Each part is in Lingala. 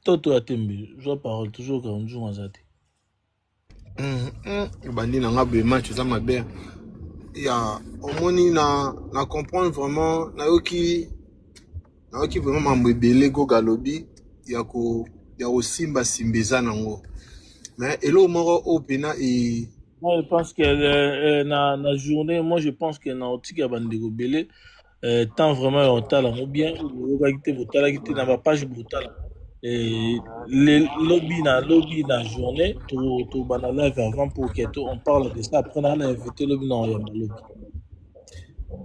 Toto ya tembe, zwa parole toujours ka nzungu aza te. Ebandi na nga boye, match eza mabe ya omoni na comprendre vraiment. Nayoki vraiment mambo ebele. Goga alobi ya kosimbasimba eza nango, mais eloko moko oyo mpena e Moi, je pense que na journée, moi je pense que na otika bandeko ebele temps vraiment ya kotala yango bien. Boyokaki te, botalaki te na bapage, botala lobi na lobi na journée tobanda live avant pour que on parle de ça. Après na invité lobi na oyamba lobi.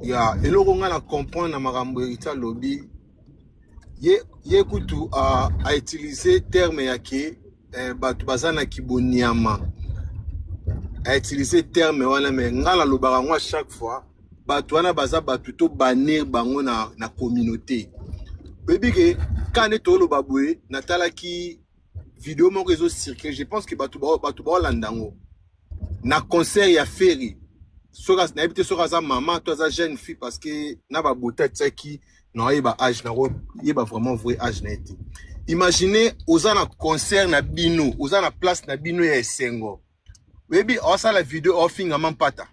Ya eloko ngai na comprendre na makambo Héritier alobi, ye kutu autiliser terme ya ke bato baza na kiboniama, autiliser terme wana. Me ngai nalobaka yango à chaque fois, bato wana baza bato tobannir bango na communauté. Oyebi ke ka nde toloba boye, natalaki video moko ezocircule, je pense ke bato baolanda yango na concert ya Ferre. Soki nayebi te soki aza mama to aza jeune fille, parce que na babota atiaki, naoyeba age, nakoyeba vraiment vrai age na ye te. Imagine oza na concert na bino, oza na place na bino ya esengo, oyebi aosala video, aofingama mpata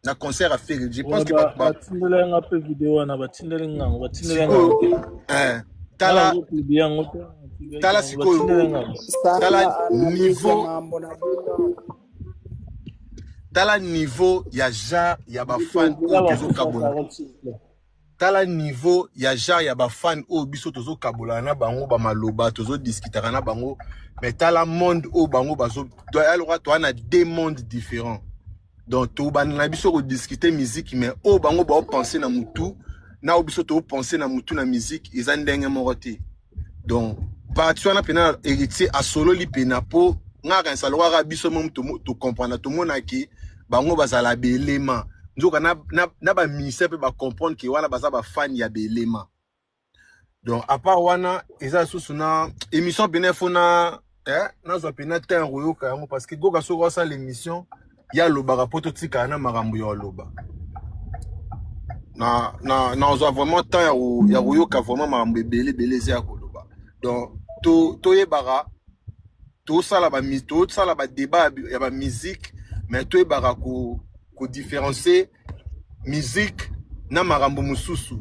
na concert ya Ferre. Je pense que Batindeli nga mpe video wana, batindeli ngango, batindeli ngango te. Tala, tala sikoyo, tala niveau, tala niveau ya genre ya bafan oyo tozokabola, tala niveau ya genre ya bafan oyo biso tozokabolana na bango bamaloba, tozodiskutaka na bango. Mais tala monde oyo bango bazo aloka, toa na deux mondes différents. Donc tobanda na biso kodiscute musique, mais oyo bango baopense na mutu na oyo biso topense na mutu na musique eza ndenge moko te. Donc parti wana mpena Héritier asololi mpena, mpo nga kanisa lokwaka biso mo tocomprendre, tomonaki bango bazala belema, nzoka na baministère mpe bacomprendre ke wana baza bafani ya belema. Donc à part wana, eza lisusu na émission pene fo na nazwa pena temps koyoka yango, parce que Goga soki osala émission, ye alobaka mpo totikala na makambo ya oloba. Na nazwa vraiment temps ya koyoka vraiment makambo ebele ebele eza ya koloba. Donc toyebaka tosala badébat ya bamusique, mais toyebaka kodifférencier musique na makambo mosusu.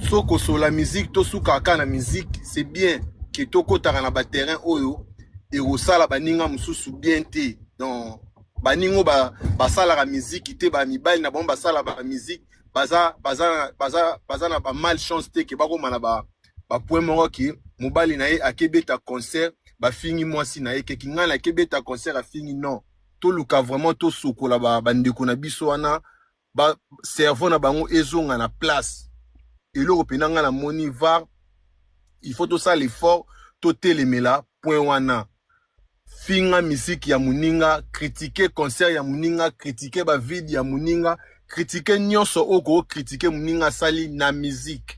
So kosola musique, tosukaka kaka na musique, c'est bien ke tokɔtaka na baterrain oyo ekosala baninga mosusu bien te. Donc baninga oyo basalaka musique te, bamibali na bango basala bamusique, baza na bamalchance te ke bakóma na bapoint moko ke mobali na ye akebeta concert, bafingi mwasi na ye, keki ngai nakebeta concert, afingi. Non, toluka vraiment tosokola bandeko na biso wana, ba cerveau na bango ezonga na place. Eloko mpena ngai namoni var, il faut tosala effort, totelemela point wana. Finga misiki ya moninga, critique concert ya moninga, critique bavide ya moninga, critique nyonso oyo kocritiquer moninga asali na musique.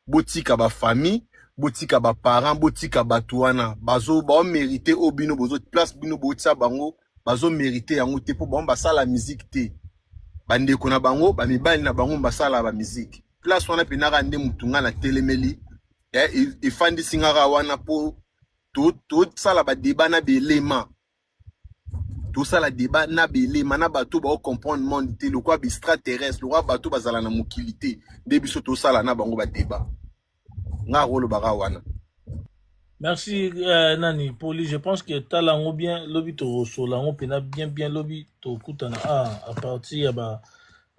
Botika bafamille, botika baparent, botika bato wana bazo baomérite oyo bino bozo place bino botia bango, bazomérite yango te, mpo bango basala musique te. Bandeko na bango, bamibali na bango basala bamusique. Place wana mpenaka nde mutu ngai natelemeli, efandisi ngaka wana, mpo tosala badébat na belema, tosala débat na belema na bato baocomprendre monde te, lokwa baextraterrestre, lokwa bato bazala na mokili te, nde biso tosala na bango badébat. Nga akolobaka wana. Merci nani Poli. Je pense que tala yango bien lobi, tokosola yango mpena bien bien lobi. Tokutana awa à partir ya ba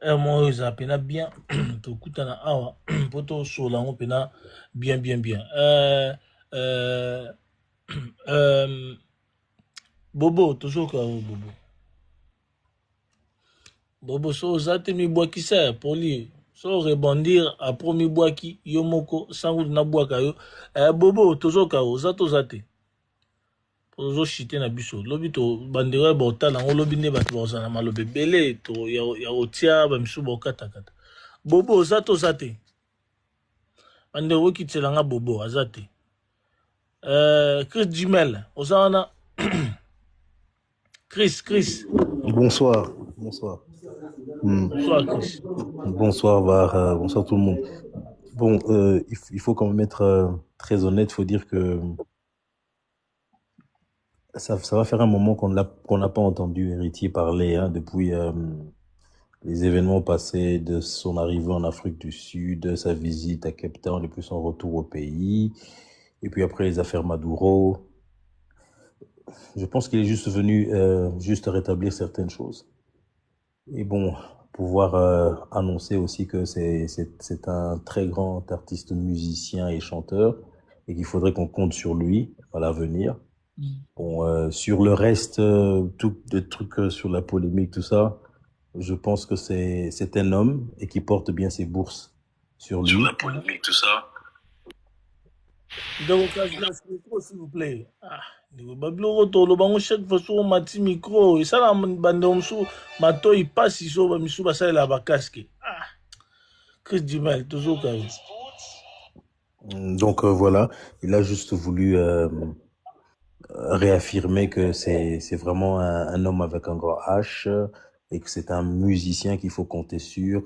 heure moko oyo ezala mpena bien, tokutana awa mpo tosola yango mpena bien bien bien. Bobo, tozoka oyo. Bobo, Bobo, so oza te, mibwakisa ya Poli, so rebondir après mibwaki yo moko sango nabwaka yo. Bobo, tozoka, oza toza te, tozoshite na biso lobi. To bandeko ya baotala yango lobi nde bato bazala na maloba ebele ya kotia, bamisusu baokatakata. Bobo, oza toza te? Bandeko, bokitelanga Bobo aza te. Chris Jimel, oza wana? Chris, Chris. Bonsoir, bonsoir. Bonsoir Chris. Bonsoir Var, bonsoir tout le monde. Bon, il faut quand même être très honnête, il faut dire que Ça va faire un moment qu'on n'a pas entendu Héritier parler, hein, depuis les événements passés de son arrivée en Afrique du Sud, sa visite à Cape Town et puis son retour au pays, et puis après les affaires Maduro. Je pense qu'il est juste venu juste rétablir certaines choses. Et bon, pouvoir annoncer aussi que c'est un très grand artiste musicien et chanteur et qu'il faudrait qu'on compte sur lui à l'avenir. Bon, sur le reste, tout des trucs sur la polémique, tout ça, je pense que c'est un homme et qui porte bien ses bourses sur Sur lui. la polémique, tout ça. Donc, casse micro, s'il vous plaît. Ah, ndeko, babiloko toloba ngo chaque fois soki omati micro esala bandeko mosusu matoi pasi so bamisusu basalela bacasque. Ah, Chris Dumel, tozoka yo. Donc voilà, il a juste voulu réaffirmer que c'est vraiment un homme avec un grand H et que c'est un musicien qu'il faut compter sur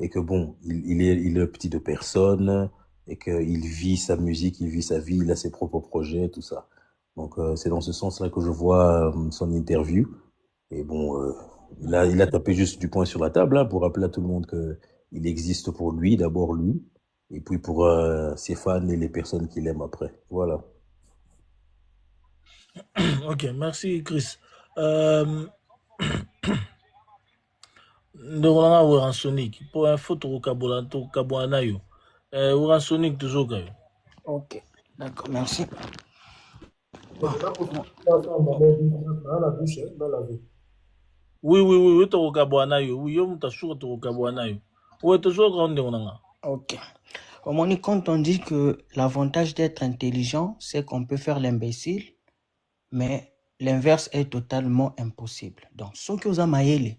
et que bon, il est le petit de personne et qu'il vit sa musique, il vit sa vie, il a ses propres projets, tout ça. Donc c'est dans ce sens-là que je vois son interview. Et bon, il a tapé juste du poing sur la table, hein, pour rappeler à tout le monde que il existe pour lui, d'abord lui, et puis pour ses fans et les personnes qu'il aime après. Voilà. Ok, merci Chris. Ndeko nanga Weransonic, mpo info tokokabola tokokabola na yo. Weransonic, tozoka yo. Ok, d'accord, merci. Bon, Dans la douche, hein, dans la vie. Oui, tokokabola na yo. Oui, yo moto asuka tokokabola na yo. We tozoka yo, ndeko nanga. Ok. Omoni, quand on dit que l'avantage d'être intelligent, c'est qu'on peut faire l'imbécile, mais l'inverse est totalement impossible. Donc, soki oza mayele,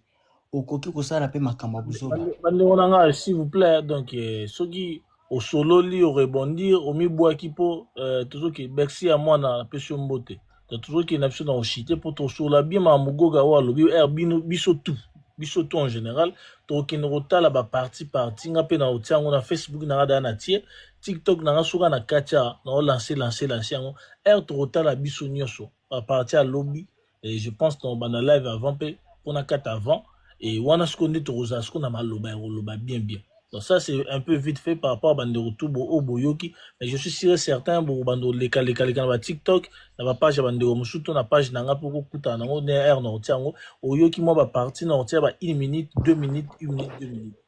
okoki kosala mpe makambo ya buzoba. Bandeko na nga, s'il vous plaît, donc soki osololi, orebondir, omibwaki mpo tozoki merci ya mwana apesi yo mbote. Donc tozokende na biso na oshite mpo tosolola bien makambo Goga oyo alobi r bino biso tout, biso tout en général tokokende kotala baparti parti. Nga mpe na otia yango na Facebook na nga daya, na tie TikTok na nga soka na kati ya na olance lance lance yango r tokotala biso nyonso baparti ya lobi. Et je pense tokobanda live avant mpe mpona kata avant et wana sikoyo nde tokozala sikoyo na maloba ya koloba bien bien. Donc ça, c'est un peu vite fait par rapport à bandeko tout bo oyo boyoki, mais je suis sûr et certain bokobanda olekalekaleka na baTikTok, na bapage ya bandeko mosusu to na page na nga mpo kokutana nango ne r na otia yango. Oyoki mwa baparti na otia ba 1 minute, 2 minutes, 1 minute, 2 minutes.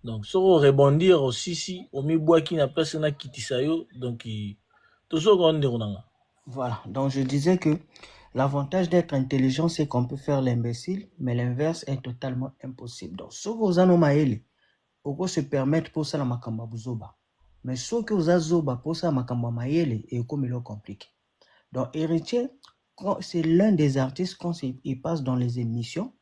Donc soki orebondir osisi omibwaki na place nakitisa yo. Donc tozoka ndeko na nga. Voilà, donc je disais que l'avantage d'être intelligent, c'est qu'on peut faire l'imbécile, mais l'inverse est totalement impossible. Donc, soki oza no mayele, oko se permettre pour ça la makambo ya buzoba. Mais soki oza zoba pour ça makambo ya mayele, ekomi lo compliqué. Donc, Héritier, c'est l'un des artistes, quand il passe dans les émissions,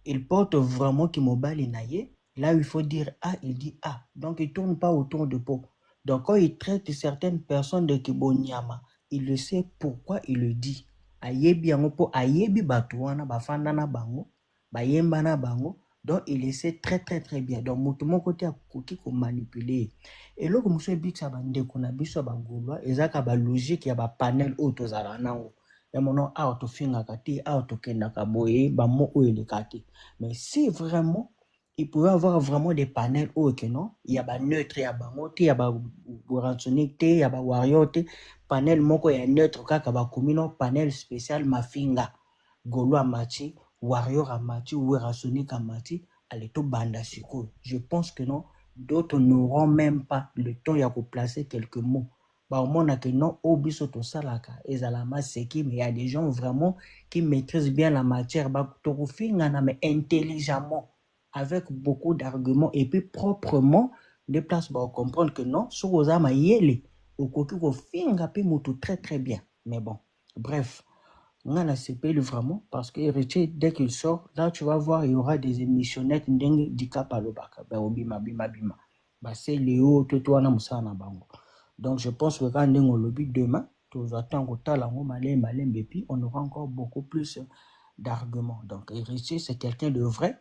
il porte vraiment kimobali na ye. Là où il faut dire A, il dit A. Donc, il tourne pas autour de pot. Donc, quand il traite certaines personnes de kibonyama, il le sait pourquoi il le dit. Ayebi yango po ayebi bato wana bafanda na bango, bayemba na bango. Donc, il le sait très très très bien. Donc, moto moko te akoki komanipuler. Eloko mosusu ebikisa bandeko na biso ya bagaulois ezalaka balogique ya bapanel oyo tozalaka nango ya mono awa tofingaka te, awa tokendaka boye, bamo oyo eleka te. Mais si vraiment il pouvait avoir vraiment des panels oyo ke non, ya baneutre ya bango te, ya baWerrasonic te, ya bawarrior te, panel moko ya neutre kaka bakomi no panel spécial mafinga, gaulois amati, warrior amati, Werrasonic amati, ale tobanda sikoyo. Je pense que non, d'autres n'auront même pas le temps ya koplacer quelques mots. Baomona que non, oyo biso tosalaka ezala maseki, mais il y a des gens vraiment qui maîtrisent bien la matière. Tokofingana mais intelligemment, avec beaucoup d'arguments et puis proprement de place. Comprendre que non, soki oza mayele, okoki kofinga mpe motu très très bien. Mais bon, bref, nga nasepeli vraiment parce que Héritier, dès qu'il sort là, tu vas voir, il y aura des émissionnettes ndenge Dikap alobaka baobima bima bima baseleo to to wana mosala na bango. Donc je pense que kaka ndenge olobi, demain tozwa ntango kotala yango malembe malembe et puis on aura encore beaucoup plus d'arguments. Donc Héritier, c'est quelqu'un de vrai.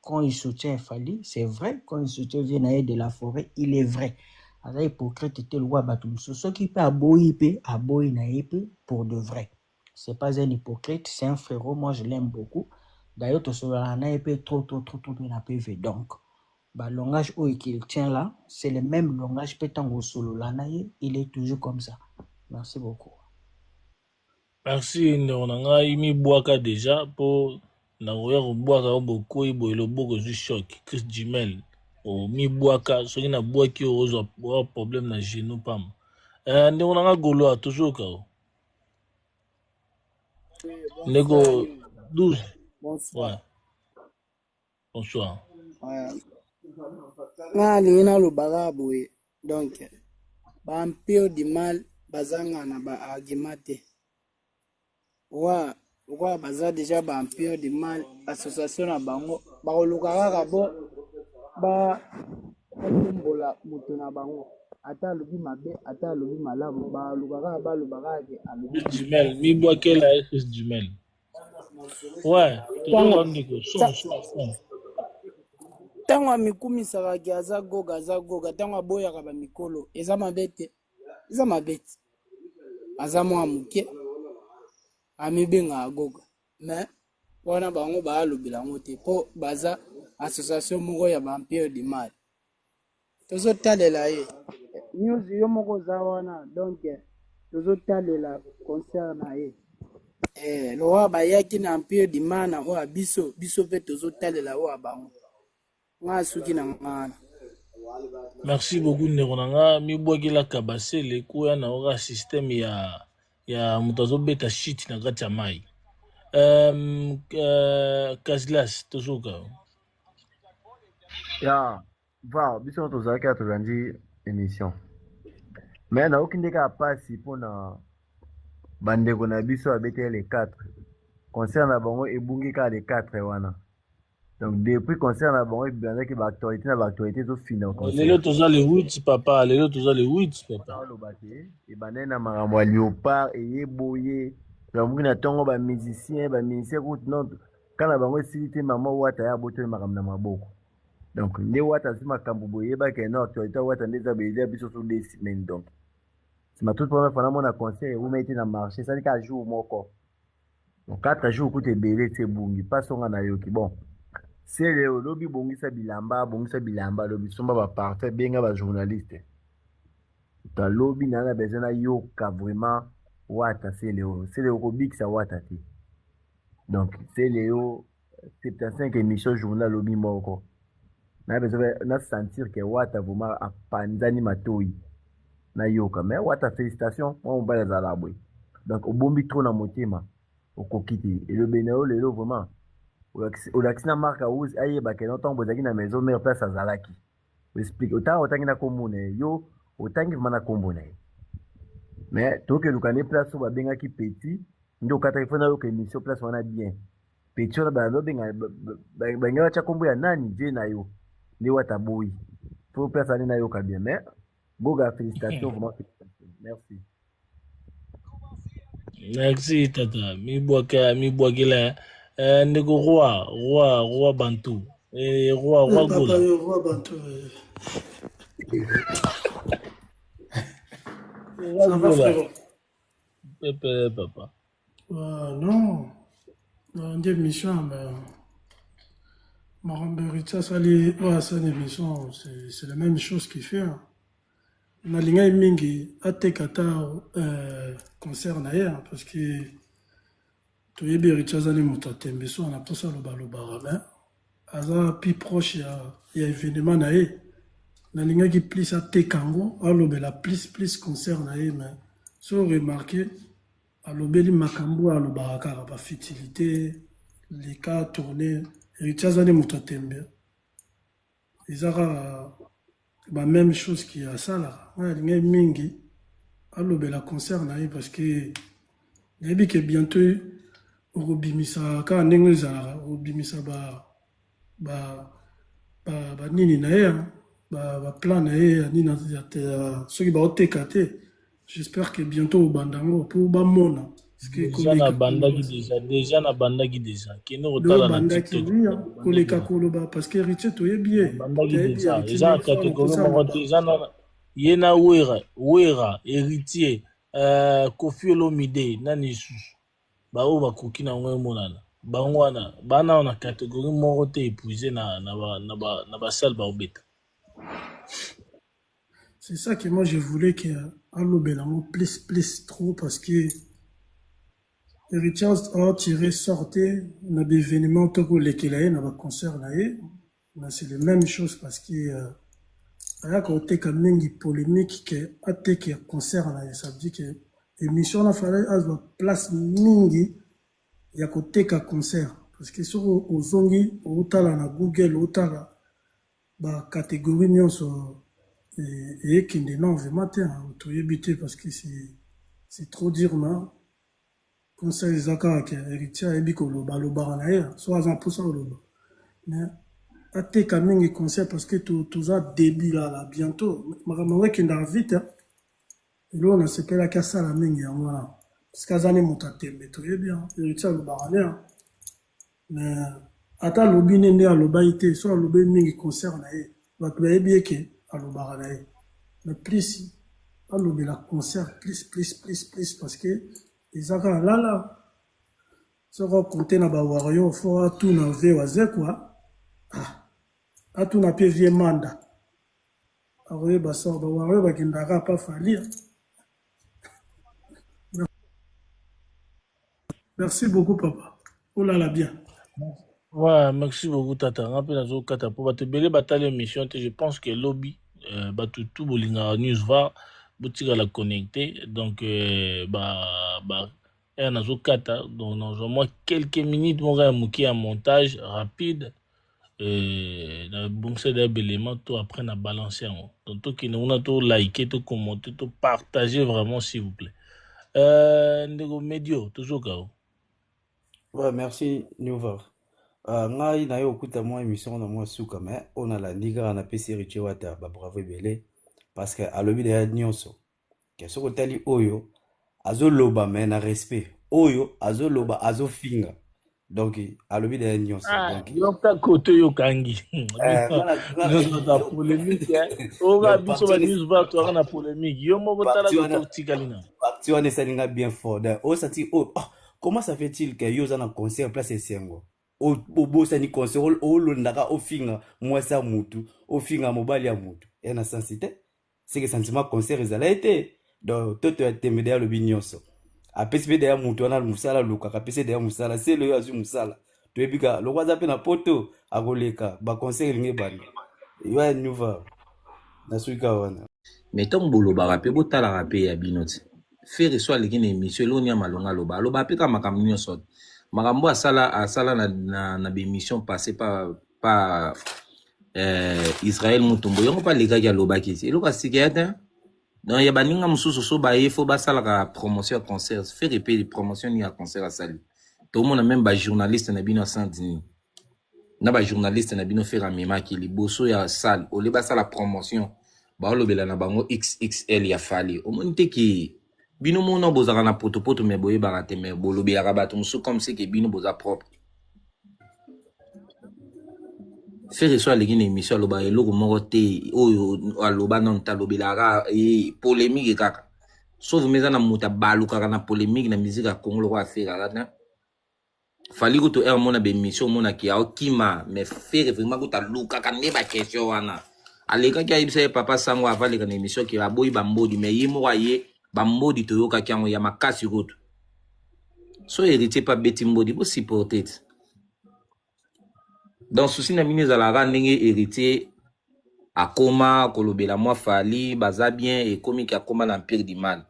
Quand il soutient Fally, c'est vrai. Quand il soutient Vienae de la Forêt, il est vrai. Aza hypocrite te lokola bato mosusu. Soki mpe aboyi mpe aboyi na ye mpe pour de vrai. C'est pas un hypocrite, c'est un frérot, moi je l'aime beaucoup. D'ailleurs, tosololaka na ye mpe trop trop trop trop mpe na PV. Donc, ba langage oyo qu'il tient là, c'est le même langage mpe ntango osolola na ye, il est toujours comme ça. Merci beaucoup. Merci ndeko na ngai mibwaka deja mpo nakoya kobwaka yo bokwei boye loboko ezwi choc Chris Jimel omibwaka soki nabwaki yo ozwa oa problème na genou pamba. Eh, ndeko na ngai Golois tozoyoka yo Oui, bonsoir ndeko News. 12 Bonsoir. ouais bonsoir. Ouais. Nga nalingi naloba kaka boye donc ba empire du mal bazanga na ba argument te wa lokola baza deja ba empire du mal association na bango bakoluka kaka bo ba batombola moto na bango ata alobi mabe ata alobi malamu baluka kaka baloba kaka ke alobi Chris mabe. Jimel mibwakela ye Chris Jimel ouais Ntango tozoyoka ndeko son son son. ntango amikumisaka ke aza goga aza goga ntango aboyaka bamikolo eza mabe te eza mabe te aza mwa moke amibengaka goga mais wana bango baalobela yango te mpo baza association moko ya baempire du mal tozotalela ye news yo moko oza wana donc tozotalela concert na ye eh, lokola bayaki na empire du mal na oyo ya biso biso mpe tozotalela oyo ya bango nga suki na nga wana. Merci beaucoup ndeko na nga mibwakela kabasele kuya na oka système ya ya moto azobeta shit na kati ya mai. Um, Kaslas tozoka. Ya va biso tozalaki ya tolandi émission mais nayoki nde kaka mpasi mpona bandeko na biso babeteli le 4 concert na bango ebungi kaka le 4 wana. Donc depuis concert na bango ebandaki ba actualité na ba actualité ezofina Lelo concert. toza le 8 papa, lelo toza le 8 papa. Oloba te ebandaki na makambo ya léopard eye boye bamuki na ntongo ba musicien ba musicien kutu non kaka na bango esili te mama wata ya abotoli makambo na maboko. Donc nde wata azwi makambo boye eyebaki no actualité ya wata nde eza boye eza biso so deux semaines. Donc c'est ma toute première fois namona concert ewumeli te na marché esali kaka jour moko. Donc 4 jours kutu ebele ti ebungi mpasi onga nayoki. Bon sele olobi bongisa bilamba bongisa bilamba alobi somba ba parfum benga ba journaliste talobi na na besoin nayoka vraiment wata sele oyo sele okobikisa wata te. Donc sele oyo 75 émission journal alobi moko na besoin na sentir que wata vraiment apanzani matoyi nayoka. Mais wata félicitation mwa mobali azala boye. Donc obombi trop na motema okoki te elobi na yo lelo vraiment olakisi na marque house ayebake no ntango bozalaki na maison mère place azalaki explique otanga otangi na kombo na ye yo otangi vraiment na kombo na ye mais tokeluka nde place oyo babengaki petit nde okataki fo nayoka émission place wana bien petit wana bazobenga bangi batya kombo ya nani vie na yo nde wata boyi fo place wana nayoka bien. Mais Goga félicitations vraiment félicitations merci. Merci tata mibwaka mibwakela eh, ndeko roi roi roi bantu eh, roi roi papa Gola. yo roi bantu. Roi Ça va Gola. frérot? Pepe papa. Non, nde émission mais makambo Héritier asali oyo asali émission c'est la même chose qu'il fait. Hein. Nalingai mingi ateka ata concert na ye hein, parce que toyebi Héritier azali moto atembe so na mposa alobalobaka mais aza plus proche ya, ya événement na ye. Nalingaki plus ateka yango alobela plus plus concert na ye mais so remarqué alobeli makambo oyo alobaka kaka ba futilité leka tourner. Héritier azali moto atembe eza kaka ba même chose ki asalaka. Ngai alingai mingi alobela concert na ye parce que nayebi ke bientôt okobimisa kaka ndenge ezalaka okobimisa ba ba ba banini na ye ba ba plan na ye ya nini ya soki baoteka te. J'espère que bientôt obanda yango mpo bamona parce que Déjà koleka nabandaki koloba déjà déjà nabandaki déjà kende nde kotala na obandaki TikTok oui nabandaki koleka déjà koloba parce que Héritier toyebi ye nabandaki toyebi déjà Héritier eza na ndenge fana catégorie mposa moko aloba te eza na Ye na Wera, Wera, Héritier, Koffi Olomide, nani lisusu baoyo bakoki na yango emonana. Bango wana bana na catégorie moko te épuisé na basale baobeta. C'est ça que moi je voulais que alobela yango plus plus trop, parce que Héritier aotire sorte na baévénement to kolekela ye na baconcert na ye, mais c'est les mêmes choses, parce que ayaka koteka mingi polémique ke ateka ya concert na ye. Ça veut dire que émission wana fallait azwa place mingi ya koteka concert, parce que soki ozongi otala na Google, otala bacatégorie nyonso eyekende. Non, vraiment te, toyebi te, parce que c'est trop dur. Na conseil eza kaka ke Héritier ayebi koloba, alobaka na ye so aza mposa koloba, mais ateka mingi concert, parce que toza début là bientôt makambo yango ekendaka vite. Eloko nasepelaki asala mingi yango wana, parce que aza ne moto atembe, toyebi Héritier alobaka ne, mais ata alobi nde nde alobaki te, so alobi mingi concert na ye, bato bayebi eke alobaka na ye, mais plus alobela concert plus plus plus plus, parce que eza kaka lala. Soki okonte na bawario, fo atuna ve Wazekwa, ah, atuna mpe vie Manda, akoyeba sor bawario bakendaka pa Fally. Merci beaucoup, papa, olala bien. Ouais, merci beaucoup, tata. Nga mpe nazokata mpo bato ebele batali émission te. Je pense que lobi bato tu bolingaka News VAR, botikala connecté. Donc ba ere nazokata, donc nazwa mwa quelques minutes moko ya moke ya montage rapide, nabongisa deya belema to après na balance yango. Donc tokende kuna, to like, to commenter, to partager vraiment, s'il vous plaît. Ndeko Medio, tozoka o. Ouais, merci Newvar. Ngai na ye okuta mwa émission na mwa suka, mais oyo nalandi kaka, napesi Héritier Wata babravo ebele, parce que alobi deya nyonso ke soki otali oyo azoloba, mais na respect, oyo azoloba azofinga, donc alobi deya nyonso. Ah, donc yoka kote oyokangi nyonso polémique oka biso ba News VAR toyaka na polémique. Yo moko tala kote otikali na Parti wana esalinga bien fort. Donc osati oh, oh, comment ça fait-il que yo oza na concert, place esengo, obosani concert, olondaka ofinga mwasi ya mutu, ofinga mobali ya mutu ya na sensi te? Seke sentiment concert ezala ye te. Donc toto ya tembe deya alobi nyonso, apesi mpe deya mutu wana mosala alukaka, apesi deya mosala sele oyo azwi mosala. Toyebi ka loko aza mpe na poto, akoleka baconcert elingi ebanda yo ya Nuva nasuki wana. Mais ntango bolobaka mpe botalaka mpe ya bino ti Ferre so aleki na émission, eloni ya malonga aloba, aloba mpe kaka makambo nyonso, makambo asala asala na baémission passé pa Israel Mutombo, yango mpe alekaki alobaki ti eloko asika ya te. Donc ya baninga mosusu so baye fo basalaka promotion ya concert, Ferre mpe promotion nini ya concert asali? Tomona même bajournaliste na bino ya Saint Denis na bajournaliste na bino, Ferre amemaki liboso ya salle ole basala promotion, baolobela na bango XXL ya Fally. Omoni te ke bino mona bozalaka na potopoto, me boyebaka te, me bolobelaka bato mosusu comme ce ke bino boza propre. Ferre so aleki na émission, alobaka eloko moko te oyo aloba nano te, alobelaka polémique kaka, sauf me eza na moto abalukaka na polémique na musique ya Congo lokola Ferre aza te. Fally kutu ere omona baémission, omonaki aokima, mais Ferre vraiment kutu alukaka nde baquestion wana. Alekaki ayebisa ye papa sango avaleka na émission ke aboyi bambodi, mais ye moko aye bambodi, toyokaki yango ya makasi kutu. So Héritier mpe abeti mbodi, bosupporte te. Donc susi na bino ezalaka ndenge Héritier akoma kolobela mwa Fally baza bien, ekomi ke akoma na empire du mal.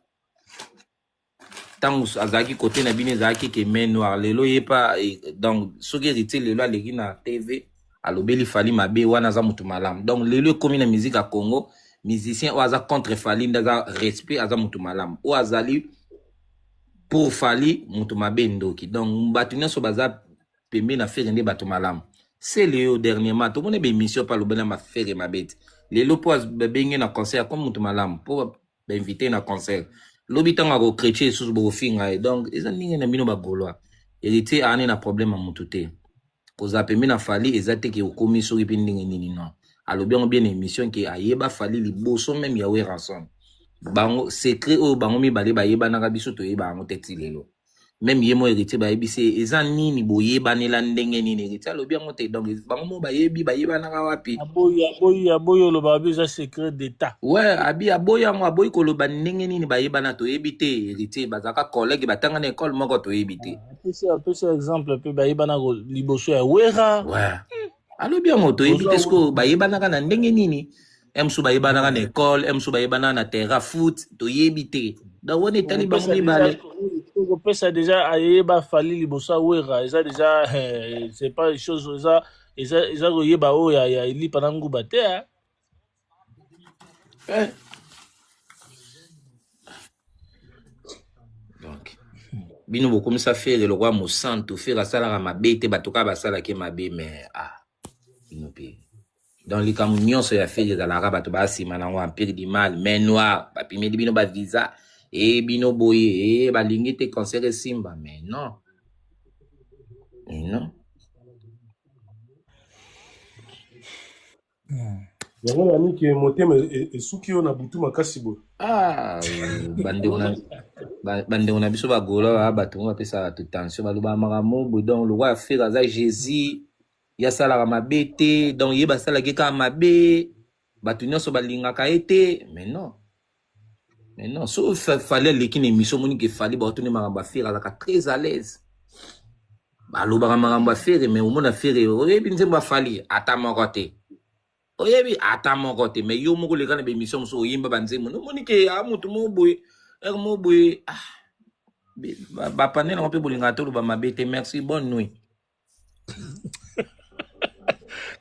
Ntango azalaki kote na bino ezalaki ke main noire, lelo ye pa. Donc soki Héritier lelo aleki na TV alobeli Fally mabe, wana aza motu malamu. Donc lelo ekomi na musique ya Congo, musicien oyo aza contre Fally nde aza respect, aza motu malamu, oyo azali pour Fally motu mabe, ndoki. Donc bato nyonso baza pembeni na Ferre nde bato malamu. Sele oyo dernièrement tomoni baémission mpe alobeli na maFerre mabe te, lelo mpo babenge na concert comme motu malamu, mpo bainvite na concert, lobi ntango akochrétien lisusu bokofinga ye. Donc eza ndenge na bino bagaulois. Héritier aani na problème ya motu te. Kozala pembeni na Fally eza te ke okomi soki mpe ndenge nini, non. Alobi yango bien na émission ke ayeba Fally liboso meme ya Werrason. Bango secret oyo bango mibale bayebanaka biso toyeba yango te ti lelo. Meme ye mo Héritier bayebisi ye eza nini boyebanela ndenge nini Héritier alobi yango te donc bango mo bayebi bayebanaka wapi. Aboyi aboyi aboyi oloba abi eza secret d'etat. Ouais, abi aboyi yango aboyi koloba ndenge nini bayebana toyebi te Héritier bazalaka collègue batanga na école moko toyebi te. Apesi apesi exemple mpe bayebana liboso ya Werra. Ouais. Alobi yango toyebi te sikoyo bayebanaka na ndenge nini. M mosusu bayebanaka na école, M mosusu bayebanaka na terrain foot, toyebi te. Donc wana etali bango mibale. Kopesa déjà ayeba Fally liboso ya Werra eza déjà eh, c'est pas chose eza eza eza koyeba oyo ya, ya lipa na nguba te hein. Eh. Donc bino bokomisa Ferre lokola mosantu, Ferre asalaka mabe te, bato kaka basalaki mabe mais ah bino pe. Donc likambo nyonso ya Ferre ezalaka bato ba nsima nango empire du mal, main noire, bapimeli bino ba visa e bino boye e balingi te concert esimba mais non. Mais non. Yango na niki motema esuki yo na butu makasi boye. Ah, bandeko na bandeko na biso bagola ba bato ngo bapesaka bato tension balobaka makambo boye donc lokola Ferre aza Jésus ye asalaka mabe te donc ye basalaki kaka mabe bato nyonso balingaka ye te mais non mais non so Fally aleki na émission omoni ke Fally baotuni makambo ya Ferre azalaka très à l'aise balobaka makambo ya Ferre mais omona Ferre oyebi nzembo ya Fally ata moko te oyebi ata moko te mais yo moko oleka na baémission mosusu oyemba banzembo nomoni ke a motu moko boye ere moko boye ah, bapanel yango mpe bolingaka toloba mabe te merci bonne nuit.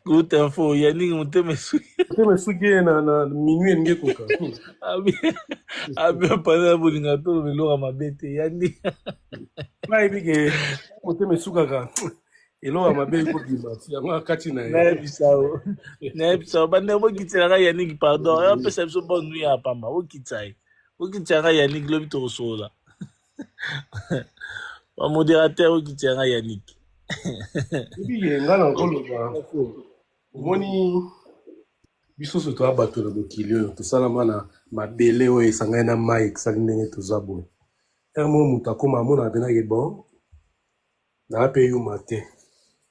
Good info, Yannick motema esuki. Motema esuki ye na, na minuit elingi ekoka. Abi abi panel bolinga toloba eloko mabe te Yannick. Nayebi ke motema esukaka eloko ya mabe ekobima ti yango akati na ye. Nayebisa yo. Nayebisa yo bandeko bokitisela Yannick pardon. Apesa biso bonne nuit ya pamba. Bokitisa ye. Bokitisa Yannick lobi tokosolola. Ba modérateur okitisa nga Yannick. Ebi ye nga na koloba omoni biso so toya bato na mokili oyo tosalama na mabele oyo esangani na mai esali ndenge toza boye ere moko moto akoma amonaka mpena ke bon naa mpe yuma te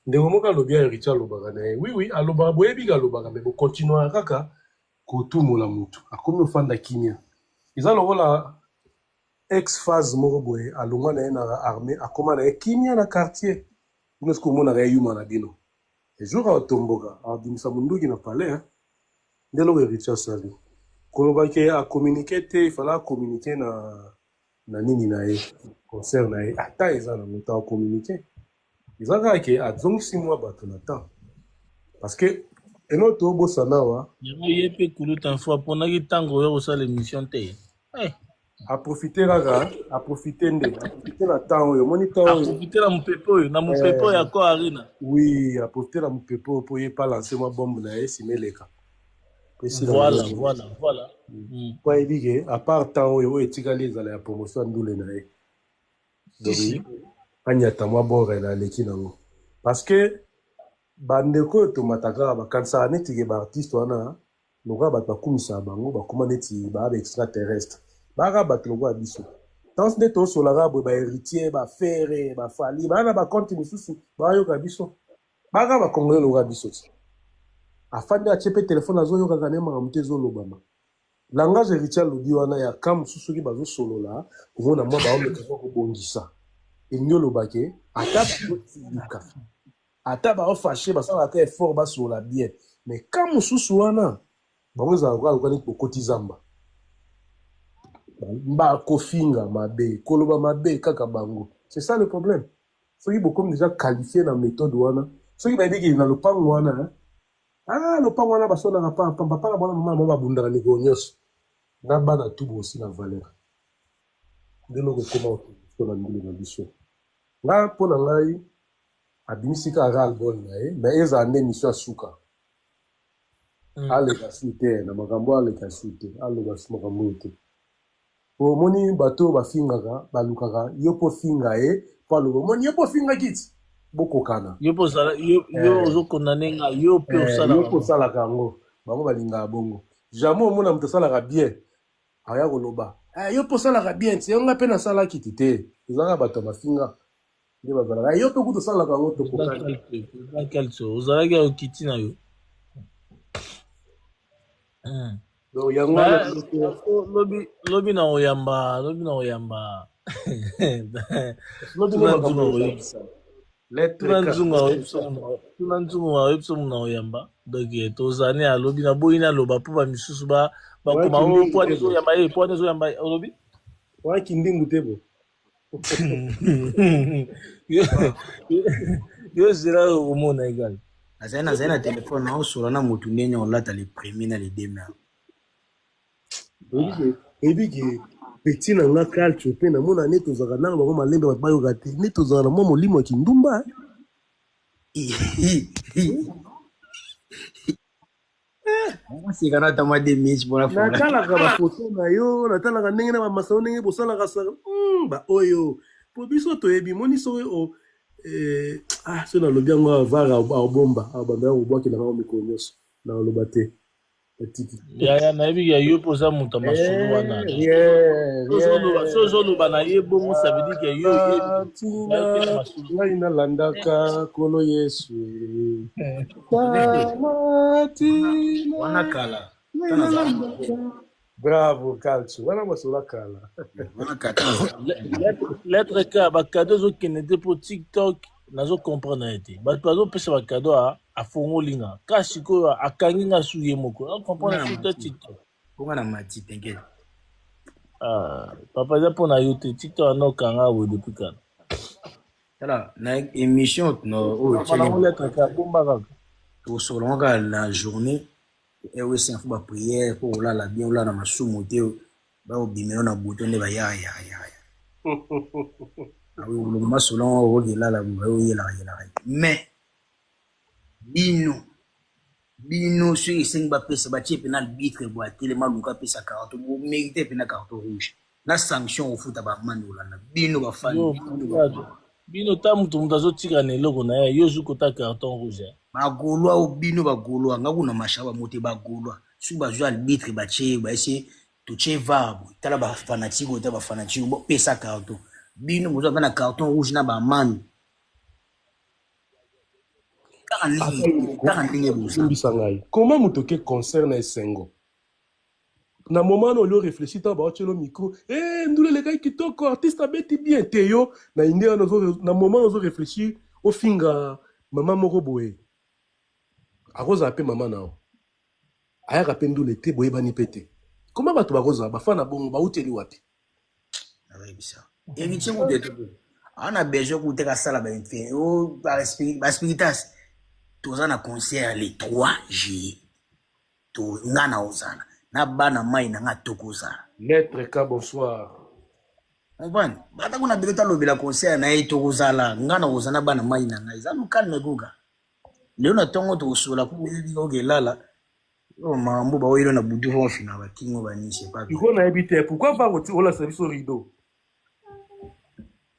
ndeko moko alobi ya héritier alobaka na ye oui oui alobaka boyebi ke alobaka me bokontinuaka kaka kotumola motu akomi ofanda kimia eza lokola Ex faz moko boye alongwa na ye na armee akoma na ye kimia na quartier bino sikoyo omonaka ye yuma na bino jour akotomboka akobimisa munduki na palais hein nde eloko heritier asali koloba ke a communique te il fallait a communique na na nini na ye concert na ye ata eza nango te a communique eza kaka ke azongisi mwa bato na temps parce que eloko tobosana awa Yango ye mpe kuluta info aponaki ntango oyo kosala émission te. Eh. Aprofite kaka, aprofite nde, aprofite na temps oyo, omoni temps oyo. Aprofite na mopepe oyo, na mopepe oyo ya Accor Arena. Oui, aprofite na mopepe oyo po ye pa lancer mwa bombe na ye sima eleka. Po esila Voilà, nango. voilà, voilà. Po ayebi ke à part temps oyo, oyo etikali ezala ya promotion ya ndule na ye. Donc, Si, si. anyata mwa bord na aleki nango. Parce que bandeko oyo tomataka kaka bakanisaka neti ke ba artistes wana lokola bato bakumisaka bango bakoma neti baa ba extraterrestre baa kaka bato lokola biso tanso nde tosola kaka boye ba héritier ba ferre ba fally baa na ba compte misusu bayoka biso baa kaka ba congolais lokola biso ti afandi atie mpe telefone azoyokaka ne makambo te ezolobama langage héritier alobi wana ya ka mosusu soki bazosolola omona mwa baomeka mwa kobongisa elingi oloba ke ata bazosilika Ata ba fache basalaka effort basolola bien mais cas mosusu wana bango ezalaka kaka lokola neti bokoti zamba ba kofinga mabe koloba mabe kaka bango c'est ça le problème soki bokomi déjà qualifie na méthode wana soki bayebi ke na lopango wana ah lopango wana basonaka pa pamba papa na bana mama na bango babundaka mikolo nyonso na bana tout bosi na valeur nde eloko ekoma na ndule na biso nga mpo na ngai Abimisi kaka ras le bol na ye mais ezala nde emission ya suka. Aleka su te na makambo oyo aleka su te aloba su makambo oyo te. Po omoni bato oyo bafingaka balukaka yo po finga ye po aloba omoni yo po ofingaki ti bokokana. Yo po osala yo yo Eh. ozo condamner nga yo pe Eh, osalaka yo po yango. osalaka yango. Bango balingaka bongo. Jamais omona moto asalaka bien aya koloba eh, yo mpe osalaka bien ti nga mpe nasalaki ti te. Ezalaka bato ya mafinga nde bazalaka eh, yo mpe kutu osalaka yango tokokani. Ozalaki ya okiti na yo. Donc yango wana lobi lobi na oyamba lobi na oyamba lobi tuna nzungu oyebisa tuna nzungu tuna nzungu oyebisa muna oyamba donc eh, tozani alobi naboyi naloba mpo bamisusu bakoma o oh, pwani ezoyamba ye pwani ezoyamba ye olobi wana kindingu te bo yo zela okomona egal Nazali nazali na telefone naosola na motu ndenge olata le premier na le deux mai. Oyebi ke petit na nga culture mpe namona nde tozalaka nanga bango malembe bato bayoka te nde tozalaka na mwa molimo ya kindumba. Seka na ata mwa deux minutes mpona fola. Natalaka bafoto na yo, natalaka ndenge na bamasano ndenge bosalaka saka baoyo mpo biso toyebi moni soki o eh, ah, soki nalobi yango avar abomba abanda ya kobwakela yango mikolo nyonso nakoloba te natiki. Yaya nayebi ya yo mpo oza moto ya masolo wana. Rien, So ozoloba na ye bongo ça veut dire que yo oyebi Tina ngai nalandaka Nkolo Yesu eh. Tala tina Wana kala. ngai Tana za nalandaka. Bravo Calcio, wana masolo ya kala. Wana kala. Lettre K, ba cadeau ezokende te mpo TikTok nazo comprendre ye te. Bato bazopesa ba cadeau afongoli nga. Ka sikoyo akangi nga su ye moko. Na comprendre su te TikTok. Ponga na mati t'inquiète. Ah, papa eza mpo na yo te. TikTok anokanga boye depuis kala. Tala na émission no oyo Papa nango lettre K bomba kaka. tokosola kaka na journée ewe esenga fo ba prière mpo kolala bien olala na masumu te baobimelo na buto nde bayayayaya olongo masolo yango okoki elala bayoyelaka yelaka mais bino bino soki esengi bapesa batie mpena arbitre boye atelema aluka apesa carton bomérite mpena carton rouge na sanction ofuta bamani olanda bino bafani Yo, bino bino ta moto azotika na eloko na ye yo ozwi kota carton rouge. Bagaulois oyo bino bagaulois nga kuna mashaka bamote bagaulois soki bazwi arbitre batie baese totie var boye tala bafanatike oyo ta bafanatike bopesa carton bino bozwa ata na carton rouge na bamani kaka ndenge kaka ndenge boza. Limbisa ngai, comment moto oke concert na esengo na moment wana olio réfléchir ntango baotielo micro eh, ndula elekaki kitoko artiste abeti bien te yo na inde wana na moment wana ozo réfléchir ofinga mama moko boye akozala mpe mama na yo ayaka mpe ndule te boyebani mpe te comment bato bakozala bafana bongo bauteli wapi? Nakoyebisa héritier kutu ete aza na besoin kutu te kasala bainfe baspiritas toza na concert le 3 juillet to nga na ozala na bana mai na nga tokozala. Maître K, bonsoir. Comprendre bata kuna bino talobela concert na ye tokozala nga na kozala na bana mai na ngai eza no calme koka lelo na ntongo tokosola po oyebi oke elala oyo makambo baoyelo na butu fo ofina bakingo banisi epa bien. Sikoyo nayebi te pourquoi va olasa biso rideau.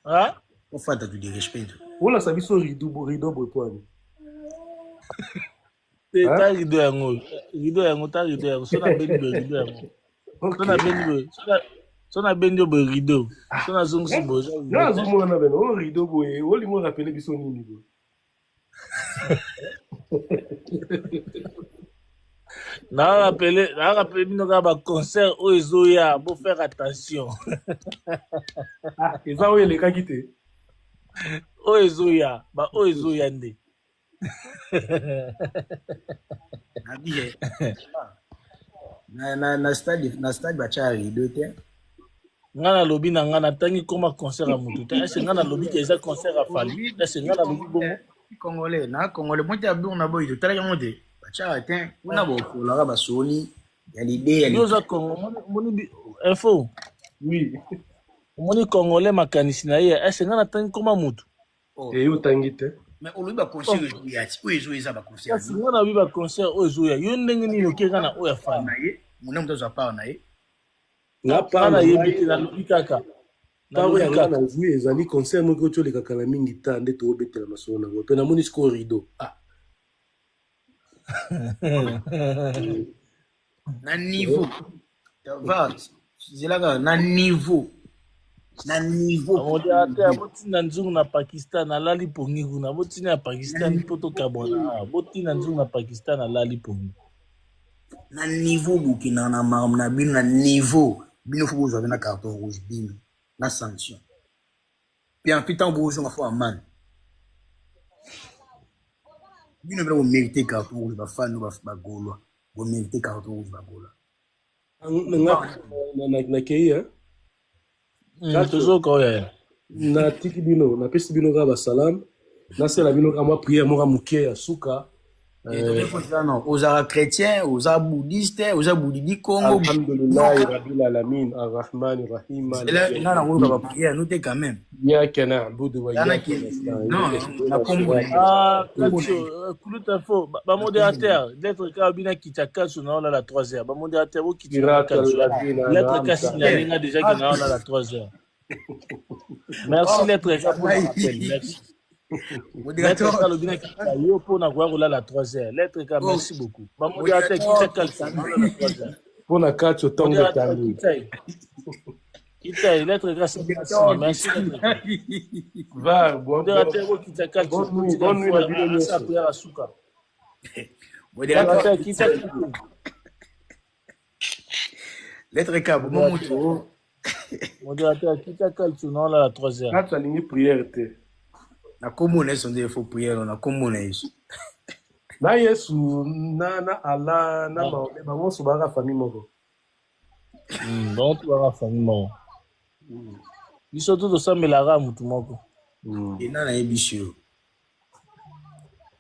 Ah? Ofata tu direspect. Olasa biso rideau rideau boye po ani? Te ta rideau yango rideau yango ta rideau yango so nabendi boye rideau yango so nabendi boye so nabendi boye rideau so nazongisi boye eza Nga rideau te. nazomona na bene oyo rideau boye olingi orapele biso nini boye? Na rappeler bino kaka ba concert oyo ezoya bo faire attention. Ah, eza oyo elekaki te. Oyo ezoya ba oyo ezoya nde. Nabi na stade batya rideau te. Nga nalobi na nga natangi koma concert ya motu te ese nga nalobi ke eza concert ya Fally ese nga nalobi bongo. Congolais na congolais mote ya bur na boyi totalaki yango te batyaka te kuna bokolaka basoli ya lide ya Yo oza Congo moni info. Oui. Omoni congolais makanisi na ye ese nga natangi koma motu. Oh. Eyo otangi te. Mais olobi baconcert ezoya ti oyo ezoya eza baconcert Kasi nga nalobi baconcert oyo ezoya yo ndenge nini okeka na oyo ya Fally. Na ye mona moto azwa part na ye. Nga Nga part na nayebi ngai te nalobi kaka part oyo nalobi ya nga kaka nazwi ezali concert moko oti oleka kala mingi ta nde toobetela masolo nango mpe namoni sikoyo rideau ah. Na niveau va zela kaka na niveau na niveau Modérateur, botinda nzungu na Pakistan, nalali pongi kuna. Botinda ya Pakistan mpo tokabwana awa. Botinda nzungu na Pakistan, nalali pongi. Na niveau bokendaka na makambo na bino, na niveau bino fo bozwa mpe na carton rouge bino na sanction mpe en plus ntango bozonga fo amane bino mpena bomérite carton rouge, bafani bagaulois bomérite carton rouge, bagaulois. Nga nakei, hein. Tozoka oyo ya. Natiki bino, napesi bino kaka basalam, nasala bino kaka mwa prière moko ya moke ya suka. No, ozalaka chrétien, oza bouddhiste, oza budidi congo? Alhamdulillahi rabbil alamin, arrahmani rahim. Nga nakoluka baprière no te quand même. Iyaka na'budu wa Yana iyaka nasta'in. Non, na kombo na ye. Ah, Katso, kuluta fo, bamodérateur, lettre ka bina kita Katso na olala 3 heures. Bamodérateur bokitila Sirata Katso. alladhina Lettre an'amta ka signalé nga déjà que na olala 3 heures. Merci lettre ka pour le rappel. Merci. Lettre Modérateur. ka lobi na kita yo mpo na koya kolala 3 heures. Lettre ka, merci beaucoup. Bamodérateur, kita Katso na olala 3 heures. Mpona kati otongo Modérateur, etangi. kita ye. Kita ye, lettre ka signe. Merci lettre ka. Var bon, Modérateur bokita Katso, bonne nuit, botika bonne nuit na bino fo asa nyonso. prière ya suka. Modérateur. Modérateur, kita Katso. Lettre ka boma moto. Modérateur, kita Katso na olala 3 heures. Kati alingi prière te. Na kombo na Yesu nde fo prière, na kombo na Yesu. Na Yesu na Allah na Mahomet, bango nyonso bazaka famille moko. Bango to baka famille moko. Biso to tosambelaka motu moko. Ena nayebisi yo.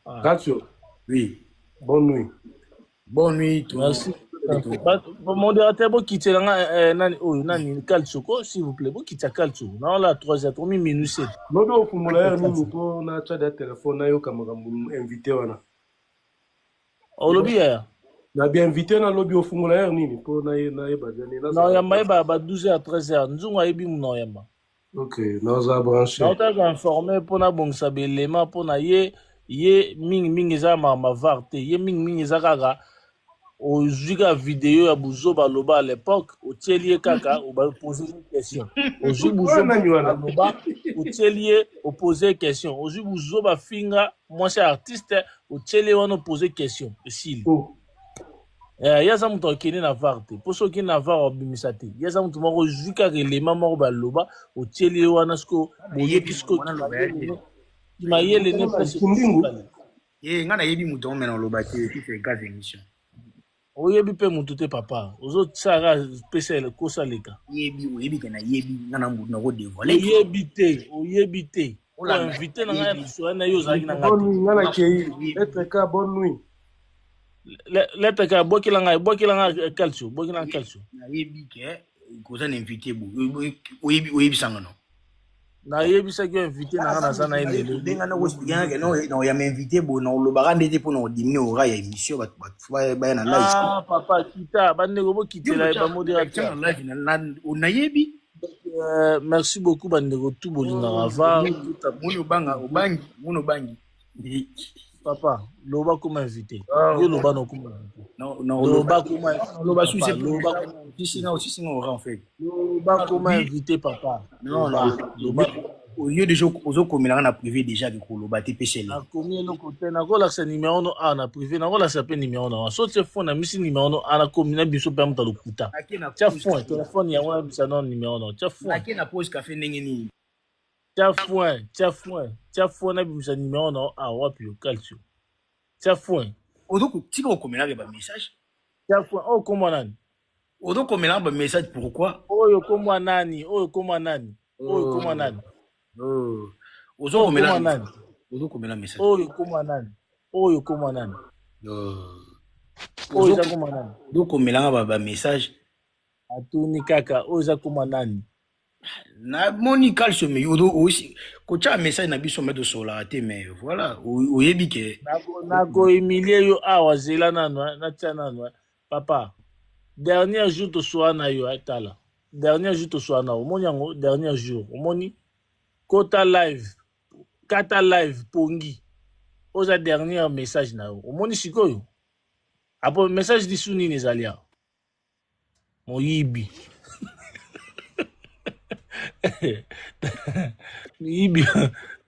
Ah. Katio. Oui. Bonne nuit. Bonne nuit tout. Merci. Modérateur, bokitela nga nani oyo, nani, Calcio ko, s'il vous plaît, bokita Calcio na ola 3 heures, tomi minuit 7. Lobi ofungola heure nini mpo natya da telefone nayoka makambo invité wana? Olobi yaya? Na bi invité na lobi ofungola heure nini mpo nayeba jani? Na oyamba ye ba 12 heures, 13 heures, nzungu ayebi mu na oyamba. Ok, naza branché. Naotaka informe mpo nabongisa belema mpo na ye. Ye mingimingi eza makambo ya VAR te. Ye mingimingi eza kaka ozwi kaka video ya buzoba aloba à l'époque, otieli ye kaka, opose ye question. Ozwi Wana buzoba nani wana? aloba, otieli ye, opose ye question. Ozwi buzoba finga mwasi ya artiste, otieli ye wana, opose question, esili. Oh. Eh, ye aza moto akende na VAR te, mpo soki okende na VAR obimisa te. Ye aza moto moko ozwi kaka elema moko baloba, otieli ye wana, siko boyoki siko Wana loba ya te. mayele ne place. Kindingu. Eh, nga nayebi moto yango me na oloba te, tout gaz émission. Oyebi mpe motu te, papa, ozotiaka pesa kosa leka. Yebi, oyebi ke nayebi nga na motu nakodévoile. Oyebi te, oyebi te. Po Olanda. invité na ngai ya biso na yo ozalaki na ngai. Bonne nuit, nga nakei. Lettre K, bonne nuit. Te lettre ka, bwakela ngai, bwakela ngai Calcio, bwakela ngai Calcio. Nayebi ke koza na invité bo oyebi, oyebisanga no. Nayebisaki yo invité na ngai naza na ye lelo. Benga na koexplike ke no na oyama invité bo na olobaka nde te mpo na kodimine ora ya émission, bato baya na live. Ah papa, kita, bandeko bokitela ye, bamodérateur. Live nayebi. Merci beaucoup bandeko tu bolingaka VAR. Moni obanga, obangi, moni obangi. Papa, loba koma invité yo, loba na okoma invité. Loba koma. Loba. Papa, loba. Susisinga, osisinga ora en fait. Loba koma invité, papa. Non. Loba, loba. Yo déjà ozokomelanga na privé déjà ke koloba te pesele. Nakomi eloko te, nakolakisa nimero no awa na privé, nakolakisa mpe nimero na wana. So tie phone na misi nimero no awa, nakomi na biso mpe ya moto alokuta. Tia phone, telefone yango nabisa no nimero no, tia phone. Nake na pause café ndenge nini? Tia phone, tia phone, tia phone, nabimisa nimero na awa. Wapi yo Calcio? Tia phone. Tika kokomelaka bamessage. Tia phone oyo, komwa nani? Ozokomelaka bamessage pourquoi? Oyo komwa nani? Oyo komwa nani? Oyo komwa nani? Oyo Ozokomela. komwa nani? Ozokomela message. Oyo komwa nani? Oyo komwa nani? Oyo eza komwa nani? Ozokomelanga bamessage. Atuni kaka, oyo eza komwa nani? Namoni Calcio me kotya message na biso me tosololaka te, mais voilà, oyebi ke. Nakohumilie yo awa, zela nano, natia nano, papa. Dernier jour tosoa na yo, tala, dernier jour tosoa na yo, omoni yango, dernier jour omoni kota live, kata live pongi, oza dernier message na yo, omoni sikoyo. Apo message lisu nini ezali awa? Moyibi. Miyibi,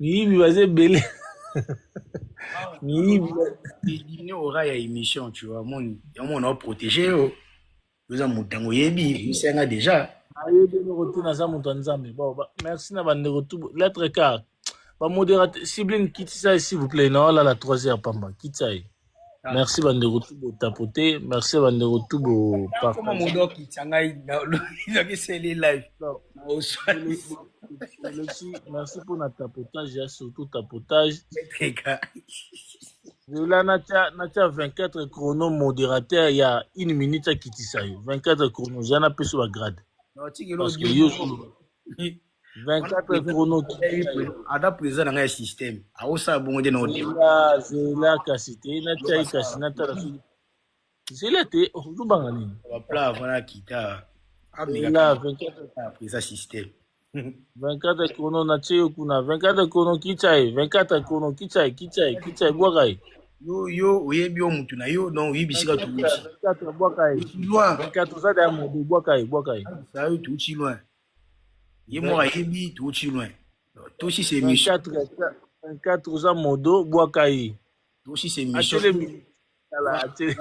miyibi baza ebele. Miyibi. Diminuer aura ya émission, tu vois. Mon, yango on a protégé yo. Oza moto yango oyebi, oyebisi nga déjà. Ayebi eloko te naza moto ya Nzambe. Bon, ba, merci na bandeko tout. Lettre K. Ba modérateur, Sibline kitisa ye s'il vous plaît. Na olala 3 heures pamba. Kitisa ye. Merci bandeko tout bo tapoter. Merci bandeko tout bo Koma partager. modo okitisa ngai nakeseli live. Non, Oswanisi. Merci, merci pour la tapotage, hein, surtout tapotage. Lettre K. Là, natia, natia 24 chrono modérateur, il y a une minute à kitisa yo. 24 chrono, j'en ai plus sur la grade. Non, tikelo Parce que yo, 24 chrono kitisa yo. Ata président na ngai ya système. Aosala bongo te na odema. Zela, zela, kasi te, natia ye kasi, natala soki. Zela te, ozobanga nini? Bapla avant nakita. Ameka Zela, 24, président système. 24 chrono, natie yo kuna. 24 chrono, kitisa ye. 24 chrono, kitisa ye, kitisa ye, kitisa ye, bwaka ye. Yo yo oyebi yo mutu na yo donc oyebi esika 24, touti. 24, bwaka ye. Touti loin. 24, oza deya modo, bwaka ye, bwaka ye. Ça yo touti loin. Ye moko ayebi touti loin. Tosisa émission. 24, 24 oza modo, bwaka ye. Tosisa émission. Atelemi. Tala, atelemi.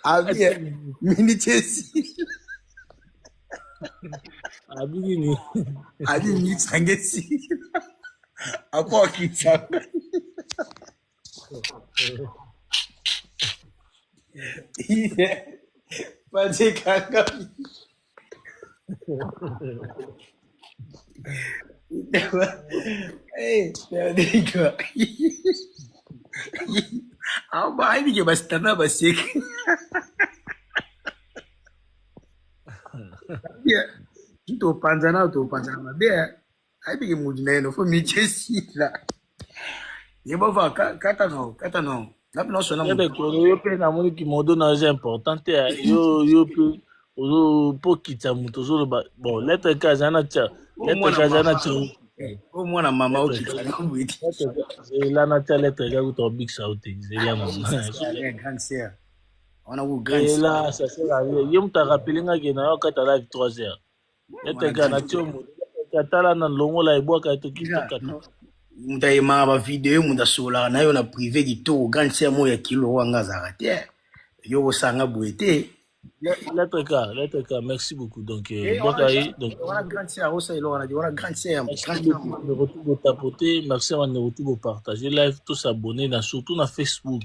Abi minute esili. Abi nini? Abi minute yango esili. Apo akitisa ngai. Patikanga. Eh, Federico. Awa ayebi ke basitana baseki. Topanzana topanzana mabe. Ayebi ke mutu na ye no fo minute esila. Ye bova kata no kata no. Ngapi nyonso na Ye mutu. bekolo yo mpe namoni kimodo na eza important te yo yo mpe ozo mpo kitisa moto ozoloba bon lettre K aza na tia O lettre mwana K aza na mama. tia O mwana mama lettre K okitisa nga boye te. lettre K zela na tia lettre K kuta obikisa yo te zela na Ça sert à rien, grande sœur. Wana ku grande sœur. zela ça sert à rien ye moto arapele nga ke na yo kata live 3 heures lettre Wana K na grande tia moto lettre K tala na longola ebwaka toki sœur. tokata Moto ayemaka bavideo moto asololaka na yo na privé kitoko grande sœur moko ya kilo oyo anga azalaka te. Yo kosanga boye te. Lettre K, lettre K, merci beaucoup. Donc, Eh, wana bwaka ye, donc, wana grande sœur akosala eloko wana te. Wana grande sœur, merci grande sœur. beaucoup. Bandeko tout botapoter, merci bandeko tout bopartager live, tous s'abonner, na, surtout na Facebook.